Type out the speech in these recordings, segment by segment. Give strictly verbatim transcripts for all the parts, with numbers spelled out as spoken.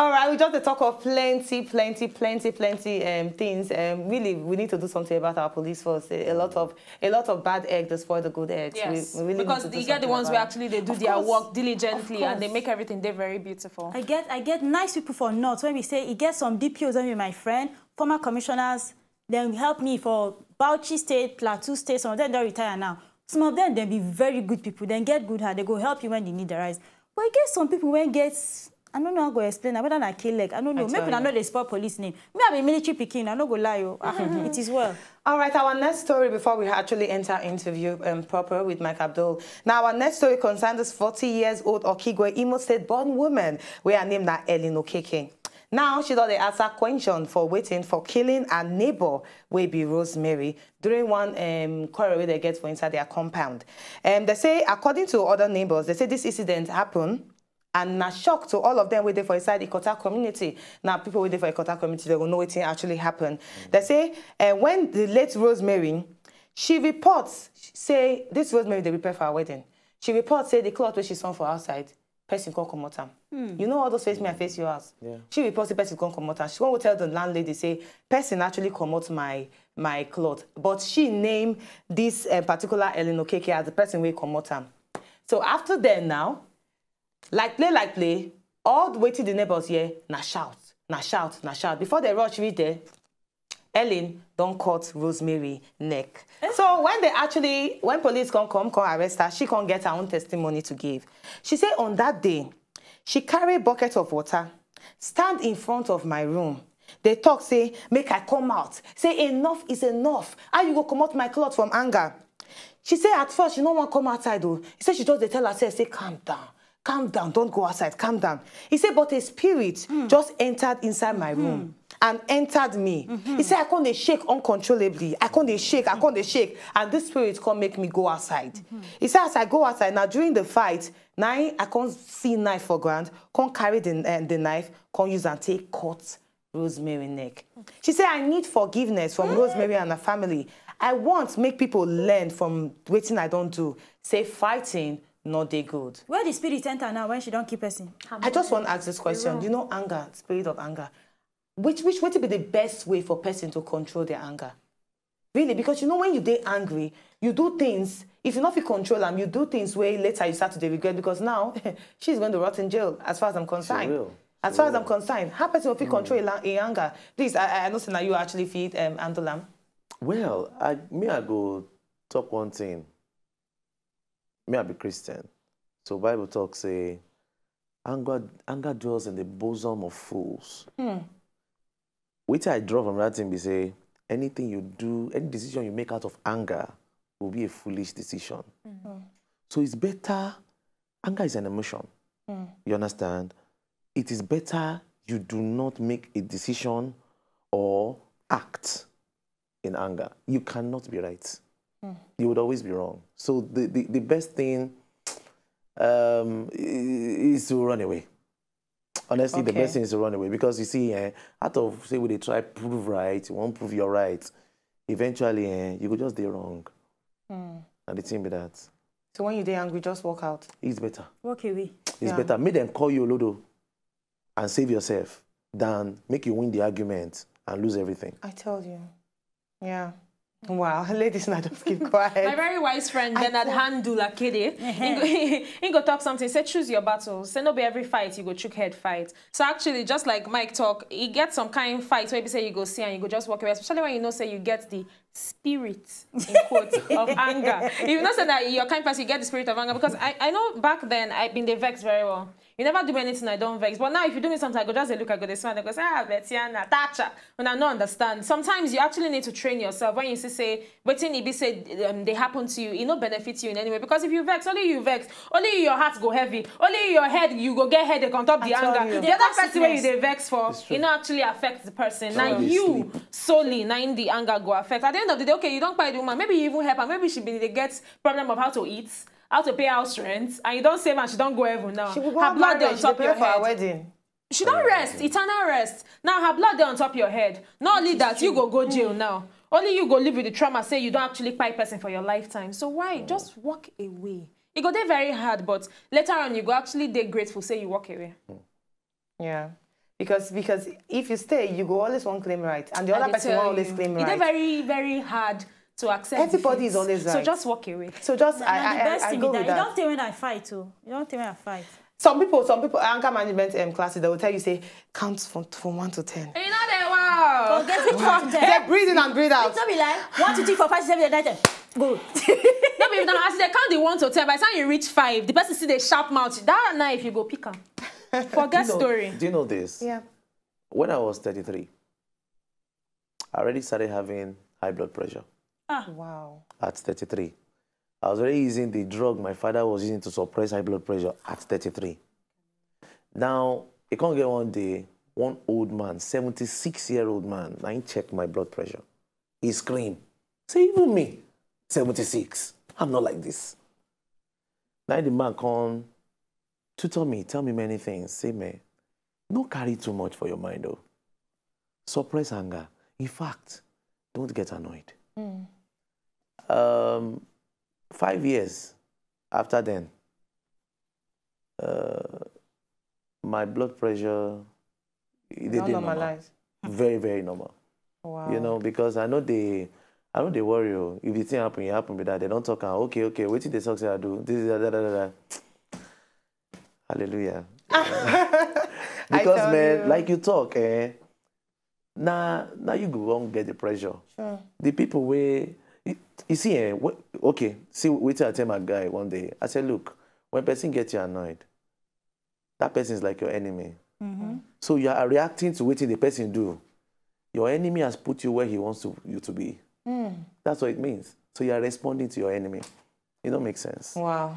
All right, we just dey talk of plenty, plenty, plenty, plenty um, things. Um, really, we need to do something about our police force. A, a lot of a lot of bad eggs dey spoil the good eggs. Yes, we, we really because need to do you get the something ones who about it. actually they do Of their course. work diligently and they Of course. Make everything they're very beautiful. I get I get nice people for North when we say e get some D P Os wey be my friend, former commissioners, dem help me for Bauchi State, Plateau State, some of them don retire now. Some of them dem be very good people, dem get good heart, they go help you when the need arise. But e get some people wey get, I don't know how I go explain am, whether na K-leg, I don't know. I Make tell una you. No dey spoil police name. Me, I be military pikin, I no go lie o. Ah, it is well. All right, our next story before we actually enter interview um, proper with Mike Abdul. Now, our next story concerns this forty years old Okigwe Imo State born woman where her name na Ellen Okeke. Now, she don dey answer question for waiting for killing her neighbor wey be Rosemary during one um, quarrel wey they get for inside their compound. Um, they say, according to other neighbors, they say this incident happened and na shock to all of them wey dey for inside Ikota community. Now, people wey dey for Ikota community, they go know wetin actually happen. They say uh, when the late Rosemary, she reports say this Rosemary dey prepare for her wedding. She reports say the cloth wey she sewn for outside, person come comot am. You know all those face me and face your house. Yeah. She reports say person come comot am. She come go tell the landlady say person actually comot my my cloth, but she name this uh, particular Ellen Okeke as the person wey comot am. So after then now, like play like play, all the wetin the neighbors hear na shout, na shout, na shout. Before they rush reach there, Ellen don cut Rosemary neck. So when they actually, when police come come come arrest her, she come get her own testimony to give. She say on that day, she carry bucket of water, stand in front of my room. They talk say make I come out. Say enough is enough. How you go comot my cloth from anger? She say at first she no wan come outside o. He say she just dey tell herself say calm down. Calm down, don't go outside, calm down. He said, but a spirit just entered inside my room and entered me. He said, I come dey shake uncontrollably. I come dey shake, I come dey shake. And this spirit come make me go outside. He said, as I go outside, now during the fight, now I come see knife for ground, come carry the, uh, the knife, come use and take cut Rosemary neck. She said, I need forgiveness from Rosemary and her family. I want make people learn from wetin I don do. Say fighting no dey good. Where the spirit enter now when she don kill person? I just wan ask this question. You know, anger, spirit of anger. Which which wetin be the best way for person to control their anger? Really, because you know when you dey angry, you do things. If you no fit control am, you do things wey later you start to dey regret because now she's going to rot in jail. As far as I'm concerned, real. As far as I'm concerned, how person go fit control im la- im anger? Please, I I know say na you actually fit um, handle am. Well, I me I go talk one thing. Me I be Christian, so Bible talk say anger anger dwells in the bosom of fools. Wetin I draw from that thing be say anything you do, any decision you make out of anger will be a foolish decision. So it's better. Anger is an emotion. You understand? It is better you do not make a decision or act in anger. You cannot be right. You would always be wrong. So the, the, the best thing um, i- is to run away. Honestly, the Okay. best thing is to run away because you see, eh, out of say we dey try prove right, you wan prove you're right. Eventually, eh, you go just dey wrong. And the thing be that So when you dey angry, just walk out. it's better. Walk away. It's Yeah. better make them call you olodo and save yourself than make you win the argument and lose everything. I tell you. Yeah. Wow, ladies, now just keep My quiet. very wise friend Bernard Handu Lakede, he go, he go talk something. Say choose your battle. Say no be every fight you go chook head fight. So actually, just like Mike talk, he get some kind fight where you say you go see and you go just walk away, especially when you know say you get the spirit in quotes of anger. If you know say that your kind person, you get the spirit of anger because I, I know back then I been dey vex very well. You never do me anything, I don't vex. But now, if you do me something, I go just dey look, I go dey smile, I go say, ah, Betiana, Tacha. When I no understand, sometimes you actually need to train yourself when you see say wetin e be say um, dey happen to you, e no benefit you in any way. Because if you vex, only you vex, only your heart go heavy, only your head, you go get headache on top the I tell anger. you. The other person wey you dey vex for, e no actually affect the person. Now Someone dey you sleep. Solely, na im the anger go affect. At the end of the day, okay, you don kpai the woman. Maybe you even help her. Maybe she been dey get problem of how to eat, how to pay house rent, and you don save and she don go heaven now. She will go Her and blood dey marry, on she top dey your prepare for her head. Wedding. She don rest, eternal rest. Now her blood dey on top your head. Not only that, you go go jail now. Only you go live with the trauma say you don actually kpai person for your lifetime. So why just walk away? E go dey very hard, but later on you go actually dey grateful say you walk away. Yeah. Because because if you stay, you go always wan claim right, and the I other dey person tell wan always you, claim e dey right. Very, very hard to accept. Everybody defeat. Is always So right. Just walk away. So just I Na the I, best I, I thing go be that. that. You don't tell when I fight, oh. You don't tell when I fight. Some people, some people, anger management um, classes, they will tell you, say, count from, from one to ten. You know they wow. Forget which one to They tell. breathe in and breathe out. Don't be like one, two, three, four, five, six, seven, eight, nine, ten. Go. No be now, as they count the one to ten, by the time you reach five, the person see the sharp mouth. That night, if you go pick am, forget Do you know- story. Do you know this? Yeah. When I was thirty-three, I already started having high blood pressure Wow. at thirty-three. I was already using the drug my father was using to suppress high blood pressure at thirty-three. Now, it can't get one day, one old man, seventy-six year old man, I check my blood pressure. He scream, say, even me, seventy-six, I'm not like this. Now the man come tutor me, tell me many things. Say, man, no carry too much for your mind, though. Suppress anger. In fact, don't get annoyed. Um, five years after then, uh, my blood pressure it Don't dey normal. Normalize. Very, very normal. Wow. You know, because I know they, I know they worry. Oh. If the thing happen, it happen with that. They don't talk. Ah, okay, okay. Wait till they talk. Say I do this. Da, da, da, da, da. Hallelujah. Because tell man, you. Like you talk, eh? Now, now you go on get the pressure. Sure. The people where you, you see, eh? What, okay, see, wait till I tell my guy one day. I said, look, when person gets you annoyed, that person is like your enemy. So you are reacting to what the person do. Your enemy has put you where he wants to, you to be. That's what it means. So you are responding to your enemy. It don't make sense. Wow.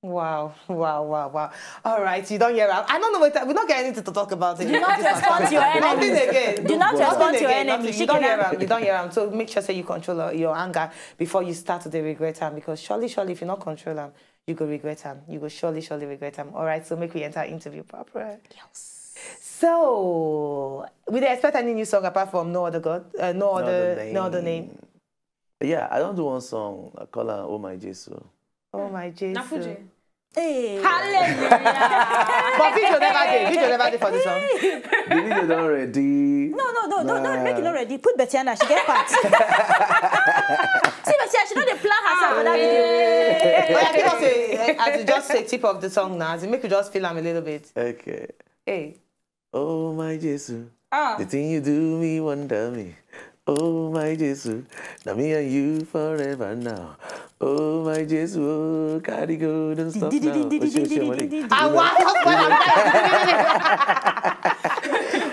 Wow, wow, wow, wow. All right, you don't hear am. I don't know what we don't get anything to talk about again. Do not respond to your Nothing enemy. Again. Do not Nothing respond to your again. enemy. Nothing. She You don't hear cannot- am. You don't hear am. So make sure say you control your anger before you start to dey regret am, because surely, surely, if you not control am, you go regret am. You go surely, surely regret am. All right, so make we enter interview proper. Yes. So, we dey expect any new song apart from No Other God, uh, No Other, No Other Name. Yeah, I don't do one song. I call her Oh My Jesus. Oh my Jesus. Na Fuji. Hey. Hallelujah. But video never dey. Video never dey for the song. The video done ready. No, no, no, no, no, make it not ready. Put Betty Anna, she get part. See, Betty Anna, she know the plan herself for that video. Oh, yeah, give us a, as you just say, tip of the song now. As you make you just feel am a little bit. Okay. Hey. Oh my Jesus. Ah. The thing you do me wonder me. Oh my Jesus. Now me and you forever now. Oh my Jesus. Oh, carry go, don't stop now. Oshie, oshie, money. Ah, wow.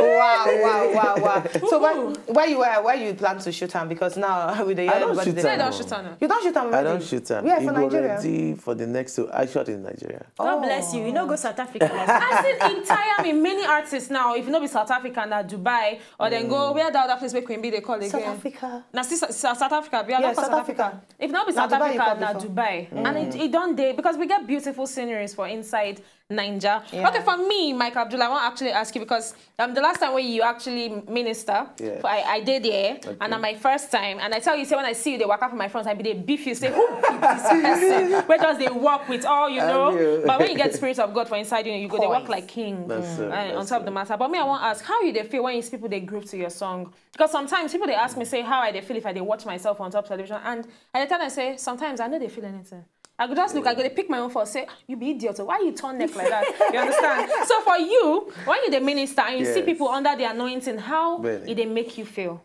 Wow, wow, wow, wow. So where, where you were, where you plan to shoot am? Because now we dey hear I don't everybody shoot dey Say am. don't shoot her now. You don't shoot am I already? Don't shoot am. We are He for go Nigeria. Ready for the next two. I shot in Nigeria. God bless you. You know, go South Africa. Like, I see in time in many artists now. If you know be South Africa, na Dubai, or then go where the other place where Queen B they call again. South Africa. Na still South South Africa. Be Yeah, not South South Africa. If not be Na South Dubai you Africa, call na before. Dubai, and it, it don't dey because we get beautiful sceneries for inside Niger. Yeah. Okay, for me, Michael Abdullah, I want to actually ask you because um the last time when you actually minister, Yeah. I, I did there, and na my first time, and I tell you, say when I see you, they walk up in my front, I be they beef you, say who be this person? Where does they walk with all you know? you. But when you get the spirit of God for inside you, you go they walk Course. Like king. That's it, Uh, on that's top of the it. Matter. But me, I want to ask how you they feel when you see people they group to your song. Because sometimes people they ask me say how I they feel if I they watch myself on top television, and I dey tell them say sometimes I know they feel anything. I go just look, I go they pick my own fault, say, "Ah, you be idiot, oh, why you turn neck like that?" You understand? So for you, when you the minister and you see Yes. People under the anointing, how Really? Did they make you feel?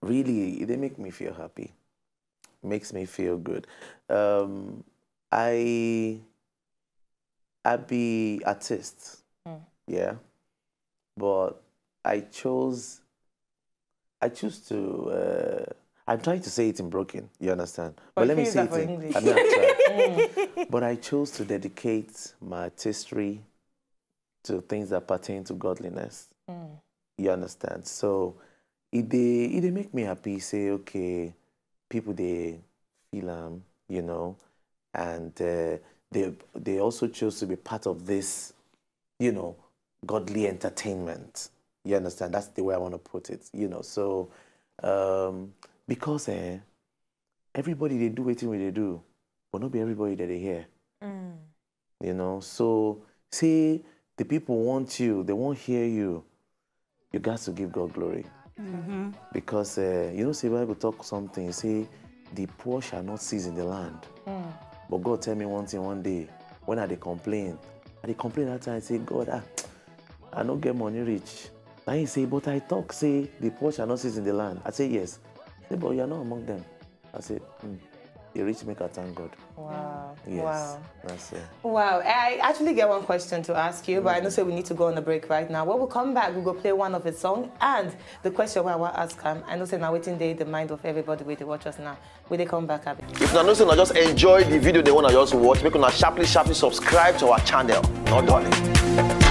Really, it they make me feel happy. Makes me feel good. Um, I I be artist, yeah, but I chose I choose to. Uh, I'm trying to say it in broken. You understand? But, let me finish say that it for in. English. I mean, I try. But I chose to dedicate my artistry to things that pertain to godliness. You understand? So it they it they make me happy. Say okay, people they feel am, you know, and uh, they they also chose to be part of this, you know, godly entertainment. You understand? That's the way I want to put it. You know, so um, because eh, everybody they do wetin we they do, but not be everybody that they hear. You know, so say the people want you, they won't hear you. You got to give God glory. Because uh, you know, say Bible talk something, say the poor shall not cease in the land. But God tell me one thing one day, when I dey complain, I dey complain that time, I say, "God, ah, I no get money reach." And he say, "But I talk, say the poor shall not cease in the land." I say, "Yes." He say, "But you are not among them." I say, "Hmm." He reach make I thank God. Wow. Yes. Wow. That's it. Wow. I actually get one question to ask you, but I know say we need to go on a break right now. When we come back, we go play one of his song and the question where I want to ask him. I know say now waiting day the mind of everybody with the watchers now. Will they come back, Abby? If na know say una just enjoy the video they wanna just watch, make una sharply sharply subscribe to our channel. No darling.